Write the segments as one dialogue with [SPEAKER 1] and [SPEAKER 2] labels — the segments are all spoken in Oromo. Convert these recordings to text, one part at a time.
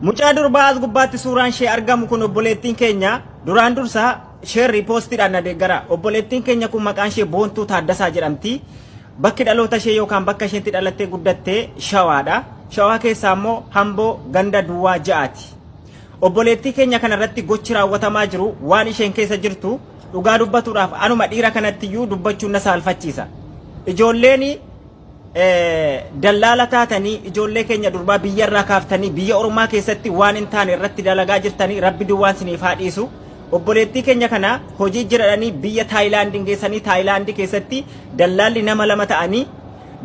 [SPEAKER 1] Mucaa durbaa as gubbaatti suuraan ishee argamu kun obboleettiin keenya duraan dursa share repostiidhaan na deeggara. Obboleettiin keenya kun maqaan ishee Boontuu Taaddasaa jedhamti. Bakki dhaloota ishee yookaan bakka isheen itti dhalattee guddatte Shawaadha. Shawaa keessaa immoo Hamboo ganda duwwaa ja'aati. Obboleettii keenya kana irratti gochi raawwatamaa jiru waan isheen keessa jirtu dhugaa dubbatuudhaaf anuma dhiira kanatti iyyuu dubbachuun na saalfachiisa. Ijoolleen dallaala taatanii ijoollee keenya durbaa biyya irraa kaaftanii biyya ormaa keessatti waan hin taane irratti dalagaa jirtanii rabbi duwwaan siniif haa dhiisu. Obboleettii keenya kana hojii jiradhanii biyya Taayilaandiin geessanii Taayilaandii keessatti dallaalli nama lama ta'anii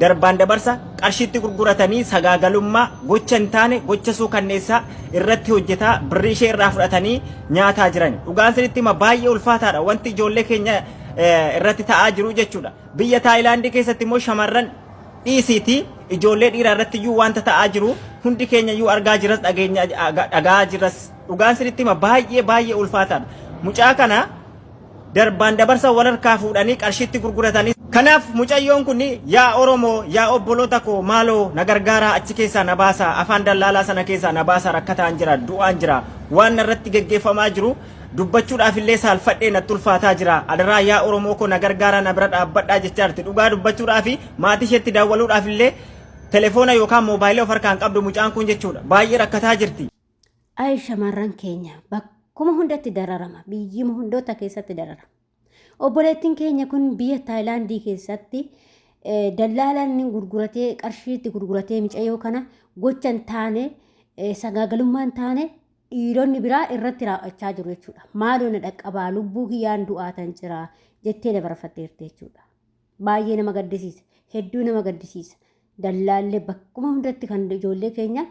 [SPEAKER 1] darbaan dabarsa qarshiitti gurguratanii sagaagalummaa gocha hin taane gocha suukanneessaa irratti hojjetaa birrii ishee irraa fudhatanii nyaataa jiran. Dhugaan sinitti hima baay'ee ulfaataadha wanti ijoollee keenya irratti ta'aa jiru jechuudha. Biyya Taayilaandii keessatti immoo shamarran dhiisiitii ijoollee dhiiraa irratti iyyuu wanta ta'aa jiru hundi keenya iyyuu argaa jiras dhageenya dhaga'aa jiras dhugaan sinitti hima baay'ee baay'ee ulfaataadha. Mucaa kana darbaan dabarsa wal harkaa fuudhanii qarshiitti gurguratanii. Kanaaf mucayyoon kun yaa Oromoo yaa obboloota koo maaloo na gargaaraa achi keessaa na baasaa afaan dallaalaa sana keessaa na baasaa rakkataan jira du'aan jira waan narratti geggeeffamaa jiru dubbachuudhaaf illee saalfadhee natti ulfaataa jira adaraa yaa Oromoo koo na gargaaraa na bira dhaabbadhaa jechaa jirti dhugaa dubbachuudhaaf maatii isheetti daawwaluudhaaf illee telefoona yookaan moobaayilii of harkaan qabdu mucaan kun jechuudha baay'ee rakkataa jirti.
[SPEAKER 2] Ay shamarran keenya bakkuma hundatti dararama biyyuma hundoota keessatti dararama. Obboleettiin keenya kun biyya Taayilaandii keessatti dallaalaan inni gurguratee qarshiitti gurguratee micayyoo kana gocha hin taane sagaagalummaa hin taane dhiironni biraa irratti raawwachaa jiru jechuudha. Maaloo na dhaqqabaa lubbuu kiyyaan du'aatan jira jettee dabarfatteerti jechuudha. Baay'ee nama gaddisiisa. Hedduu nama gaddisiisa. Dallaallee bakkuma hundatti kan ijoollee keenya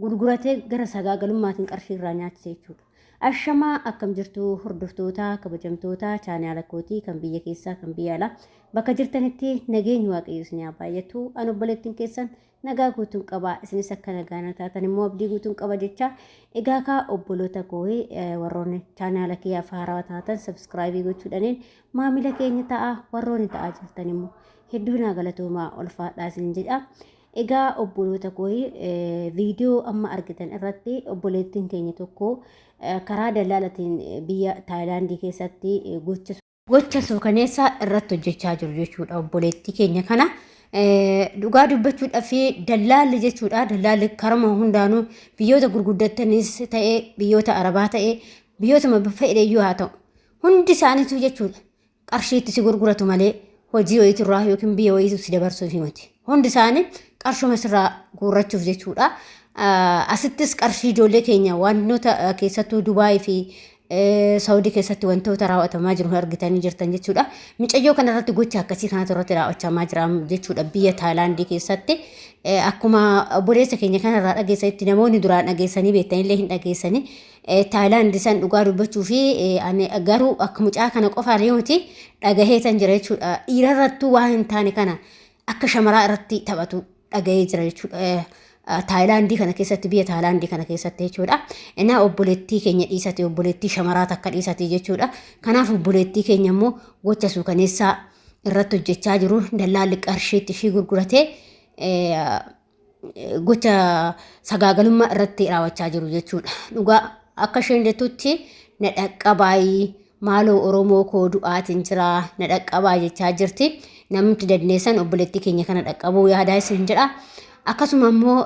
[SPEAKER 2] gurguratee gara sagaagalummaatiin qarshii irraa nyaachise jechuudha. Ashamaa akkam jirtu hordoftoota kabajamtoota chaanaala kootii kan biyya keessaa kan biyya alaa bakka jirtanitti nageenyi waaqayyo isin haa baay'atu an obboleettiin keessan nagaa guutuun qaba isinis akka nagaa na taatan immoo abdii guutuun qaba jecha egaa kaa obboloota koo warroonni chaanaala kiyyaaf haarawaa taatan sabskraayibii gochuudhaniin maamila keenya ta'a warroonni ta'aa jirtan immoo hedduu naa galatoomaa ulfaadhaa isin jedha. Egaa obboloota koo viidiyoo amma argitan irratti obboleettiin keenya tokko karaa dallaalatiin biyya Taayilaandii keessatti gocha gocha suukaneessaa irratti hojjechaa jiru jechuudha obboleettii keenya kana. Dhugaa dubbachuudhaaf dallaalli jechuudha dallaalli karuma hundaanuu biyyoota gurguddattanis ta'ee biyyoota arabaa ta'ee biyyootuma fedhe iyyuu haa ta'u hundi isaaniitu jechuudha qarshiitti si gurguratu malee hojii wayiitirraa yookiin biyya wayiitu si dabarsuuf miti. Hundi isaanii qarshuma sirraa guurrachuuf jechuudha. Asittis qarshii ijoollee keenya wantoota keessattuu Dubaayii fi Saawudii keessatti wantoota raawwatamaa jiru argitanii jirtan jechuudha. Micayyoo kanarratti gocha akkasii kanatu irratti raawwachamaa jira jechuudha biyya Taayilaandii keessatti. Akkuma obboleessa keenya kanarraa dhageessanitti namoonni duraan dhageessanii beektanillee hin dhageessanii. Taayilaand san dhugaa dubbachuu fi ani garuu akka mucaa kana qofaan yoo miti dhagahee tan jira jechuudha. Dhiirarrattuu waan hin taane kana akka shamaraa irratti taphatu dhagahee jira jechuudha. Taayilaandii kana keessatti biyya Taayilaandii kana keessatti jechuudha. Innaa obboleettii keenya dhiisate obboleettii shamaraa takka dhiisate jechuudha. Kanaaf obboleettii keenya immoo gocha suukaneessaa irratti hojjechaa jiru dallaalli qarshiitti ishii gurguratee gocha sagaagalummaa irratti raawwachaa jiru jechuudha. Dhugaa akka isheen jettutti na dhaqqabaayii maaloo Oromoo koo du'aatiin jira na dhaqqabaa jechaa jirti. Namni dandeessan obboleettii keenya kana dhaqqabuu yaadaa isin jedha. Akkasuma immoo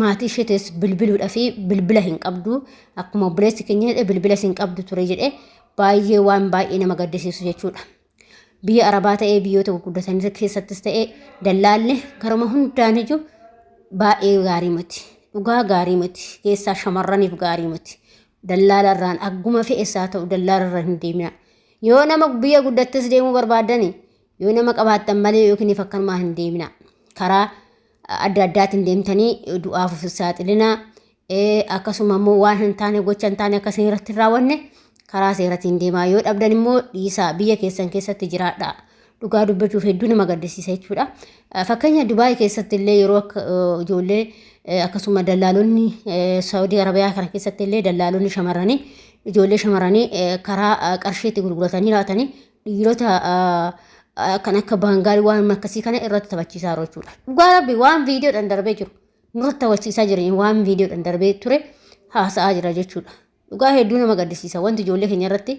[SPEAKER 2] maatii isheetis bilbiluudhaa fi bilbila hin qabdu. Akkuma obboleessi keenya jedhe bilbila hin qabdu ture jedhe baay'ee waan baay'ee nama gaddisiisu jechuudha. Biyya Arabaa ta'ee biyyoota gurguddatan keessattis ta'ee dallaalli karuma hundaaniyyuu baay'ee gaarii miti. Dhugaa gaarii miti. Keessaa shamarraniif gaarii miti. Dallaala irraan agguma fe'es haa ta'u dallaala irra hin deemina. Yoo nama biyya guddattes deemuu barbaaddani yoo nama qabaattan malee yookiin akkanumaan hin deemina. Karaa adda addaatiin deemtanii du'aaf of saaxilinaa. Akkasuma immoo waan hin taane gocha hin taane akka isin irratti hin raawwanne karaa seeratiin deemaa yoo dhabdan immoo dhiisaa biyya keessan keessatti jiraadhaa. Dhugaa dubbachuuf hedduu nama gaddisiisa jechuudha. Fakkeenya Dubaay keessatti illee yeroo akka ijoollee akkasuma dallaalonni Saawudii Arabiyaa kana keessatti illee dallaalonni shamarranii ijoollee shamarranii karaa qarshiitti gurguratanii laatanii dhiirota kan akka baangaalii waan akkasii kana irratti taphachiisaa jiru jechuudha. Dhugaa rabbi waan viidiyoodhaan darbee jiru. Nurratti taphachiisaa jiran waan viidiyoodhaan darbee ture. haasa'aa jira jechuudha. Dhugaa hedduu nama gaddisiisa wanti ijoollee keenya irratti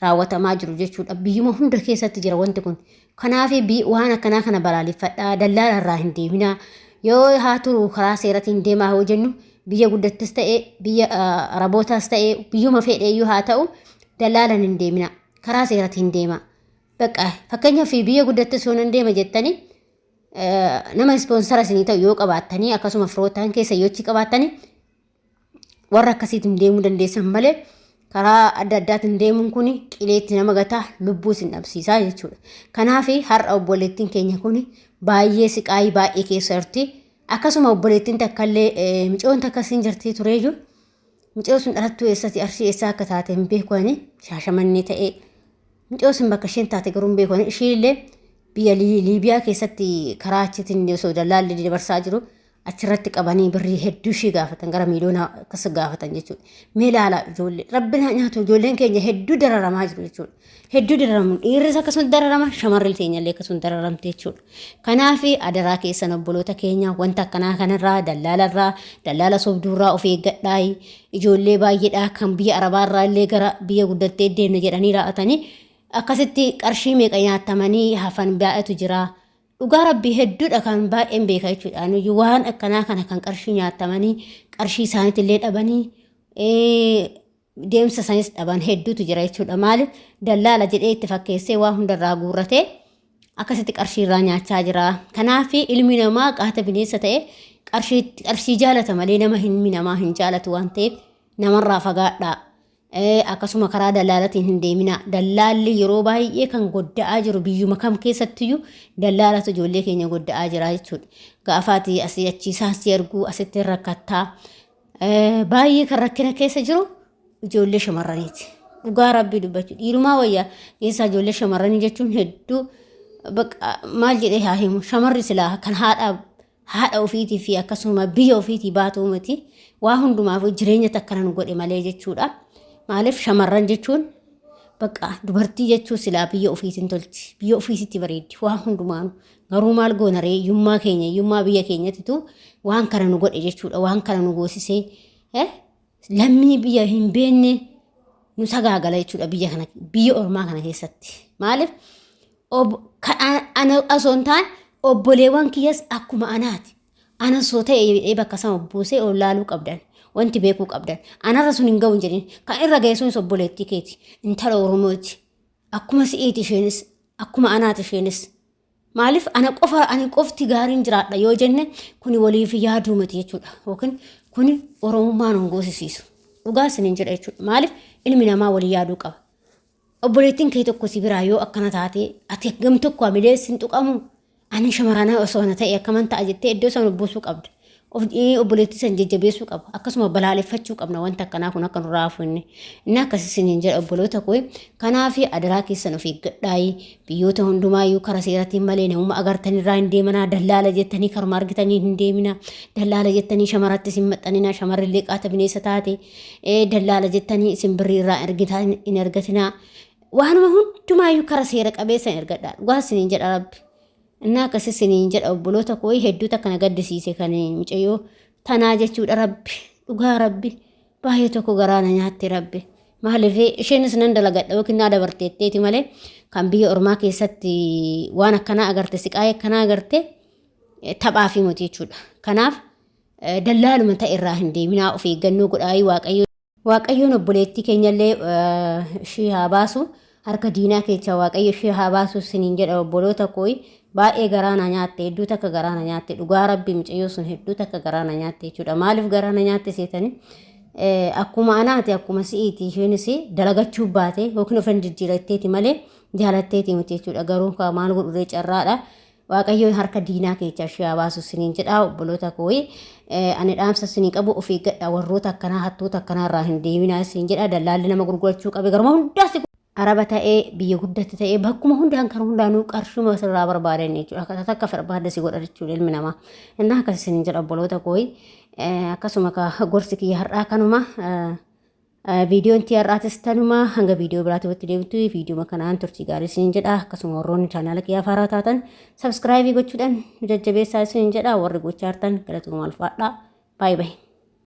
[SPEAKER 2] raawwatamaa jiru jechuudha. Biyyuma hunda keessatti jira wanti kun. Kanaaf waan akkanaa kana balaaleffadhaa, dallaala irraa hin deeminaa. Yoo haa turu karaa seeratiin deemaa yoo jennu biyya guddattis ta'e biyya Arabootaas ta'e biyyuma fedheeyyuu haa ta'u dallaalan hin deeminaa. Karaa seeratiin deemaa. Bakka fakkeenyaaf biyya guddattis yoo nan deema jettanii nama ispoonsara isinii ta'u yoo qabaattanii akkasuma firoottan keessa yoo achi qabaattanii warra akkasiitiin deemuu dandeessan malee karaa adda addaatiin deemuun kun qileetti nama gataa lubbuu isin dhabsiisaa jechuudha. Kanaaf har'a obboleettiin keenya kun baay'ee siqaayii baay'ee keessa jirti. Akkasuma obboleettiin takka illee micoon takka siin jirti tureeyyu. Micoon sun dhalattuu eessatti arsii eessaa akka taate hin beeku ani shaashamannee ta'ee micoon sun bakka isheen taate garuu hin beeku ani isheen illee biyya Liibiyaa keessatti karaa achiitiin osoo dallaalli dabarsaa jiru achirratti qabanii birrii hedduu ishii gaafatan gara miiliyoona akkas gaafatan jechuudha. Mee ilaalaa ijoollee rabbi haa nyaatu ijoolleen keenya hedduu dararamaa jiru jechuudha. Hedduu dararamu dhiirris akkasuma dararama shamarri teenya illee akkasuma dararamte jechuudha. Kanaaf adaraa keessan obboloota keenya wanta akkanaa kanarraa dallaalarraa dallaala sobduurraa of eeggadhaa ijoollee baay'eedhaa kan biyya arabaarraa illee gara biyya guddattee deemna jedhanii raa'atanii akkasitti qarshii meeqa nyaatamanii hafan baay'eetu jira. Dhugaa rabbii hedduudha kan baay'een beeka jechuudha. Anuyyuu waan akkanaa kana kan qarshii nyaatamanii qarshii isaaniitti illee dhabanii deemsa sanis dhaban hedduutu jira jechuudha. Maaliif dallaala jedhee itti fakkeessee waa hundarraa guurratee akkasitti qarshii irraa nyaachaa jira. Kanaaf ilmi namaa qaata bineensa ta'e qarshii jaalata malee nama ilmi namaa hin jaalatu waan ta'eef namarraa fagaadhaa. Akkasuma karaa dallaalatiin hin deeminaa. Dallaalli yeroo baay'ee kan godda'aa jiru biyyuma kam keessattiyyuu dallaalatu ijoollee keenya godda'aa jira jechuudha. Gaafaati asii achi isaan si erguu asitti rakkattaa. Baay'ee kan rakkina keessa jiru ijoollee shamarraniiti. Dhugaa rabbii dubbachuu dhiirumaa wayyaa keessaa ijoollee shamarranii jechuun hedduu bakka maal jedhee haa himu shamarri silaa kan haadha haadha ofiitii fi akkasuma biyya ofiitii baatuu miti waa hundumaaf jireenya takkana nu godhe malee jechuudha. Maaliif shamarran jechuun bakka dubartii jechuun silaa biyya ofiitiin tolti biyya ofiisitti bareeddi waa hundumaanu Garuu maal goona ree hiyyummaa keenya hiyyummaa biyya keenyatitu waan kana nu godhe jechuudha waan kana nu goosisee lammii biyya hin beekne nu sagaagala jechuudha biyya kana biyya ormaa kana keessatti maaliif ana osoo hin taane obboleewwan kiyyas akkuma anaati ana osoo ta'e jedhee bakka sana buusee ol laaluu qabdan wanti beekuu qabdan anarra sun hin ga'u hin jedhin kan irra ga'e sunis obboleettii keeti intala oromooti akkuma si'iiti isheenis Akkuma anaati isheenis. Maaliif ana qofa ani qofti gaariin jiraadha yoo jenne kuni waliif yaaduu miti jechuudha. Yookiin kuni Oromummaa nun goosisiisu. Dhugaa isiniin jedha jechuudha. Maaliif ilmi namaa walii yaaduu qaba. Obboleettiin kee tokko si biraa yoo akkana taate ati gam tokko hamilee sin tuqamu Ani shamarana osoo ana ta'e akkaman ta'a jettee iddoo sana buusuu qabda. Of obboleettii san jajjabeessuu qaba. Akkasuma balaaleffachuu qabna wanta akkanaa kun akka nurraa hafu inni. Inni akkas isiniin jedha obboloota koo. Kanaaf adaraa keessan of eeggadhaayi. Biyyoota hundumaayyuu kara seeratiin malee namuma agartan irraa hin deemanaa. Dallaala jettanii karuma argitanii hin deemina. Dallaala jettanii shamaratti isin maxxaninaa. Shamarrillee qaata bineensa taate. Dallaala jettanii isin birrii irraa hin ergatinaa. Waanuma hundumaayyuu kara seera qabeessan ergadhaa. Dhugaa isiniin jedha Rabbi. Innaa akkas isiniin jedha obboloota koo hedduu takka na gaddisiise kan mucayyoo tanaa jechuudha Rabbi. Dhugaa Rabbi. Baay'ee tokko garaa na nyaatte Rabbi. Maaliif isheenis nan dalagadha yookiin naa dabarteetteeti malee kan biyya ormaa keessatti waan akkanaa agarte siqaayii akkanaa agarte taphaa fi miti jechuudha. Kanaaf dallaaluma ta'e irraa hin deeminaa of eeggannoo godhaayii Waaqayyo. Waaqayyoon obboleettii keenyallee ishii haa baasu harka diinaa keessaa waaqayyo ishii haa baasu isiniin jedha obboloota kooyi baay'ee garaa na nyaatte hedduu takka garaa na nyaatte dhugaa rabbi mucayyoo sun hedduu takka garaa na nyaatte jechuudha maaliif garaa na nyaatte seetanii akkuma anaati akkuma si'iiti isheenis dalagachuu baate yookiin of hin jijjiiratteeti malee jaalatteeti miti jechuudha garuu maal godhuree carraadha Waaqayyoon harka diinaa keessaa ishee haa baasu isiniin jedha obboloota kooyi. Ani dhaamsa isinii qabu of eeggadha warroota akkanaa hattoota akkanaa irraa hin deeminaa isiniin jedha dallaalli nama gurgurachuu qabe garuma hundaas araba ta'ee biyya guddatti ta'ee bakkuma hundaan kan hundaanuu qarshuma sirraa barbaadan jechuudha. Akka takka barbaadde si godha jechuudha ilmi namaa. Innaa akkas isiniin jedha obboloota kooyi. Akkasuma gorsi kiyya har'aa kanuma. Viidiyoon tii har'aatis tanuma hanga viidiyoo biraatti walitti deebitu viidiyoo kanaan turtii gaarii isiniin jedha akkasuma warroonni chaanaala kiyyaa faaraa taatan sabskraayibii gochuudhaan nu jajjabeessaa isiniin jedha warri gochaa jirtan galatooma ulfaadhaa baay'ee baay'ee.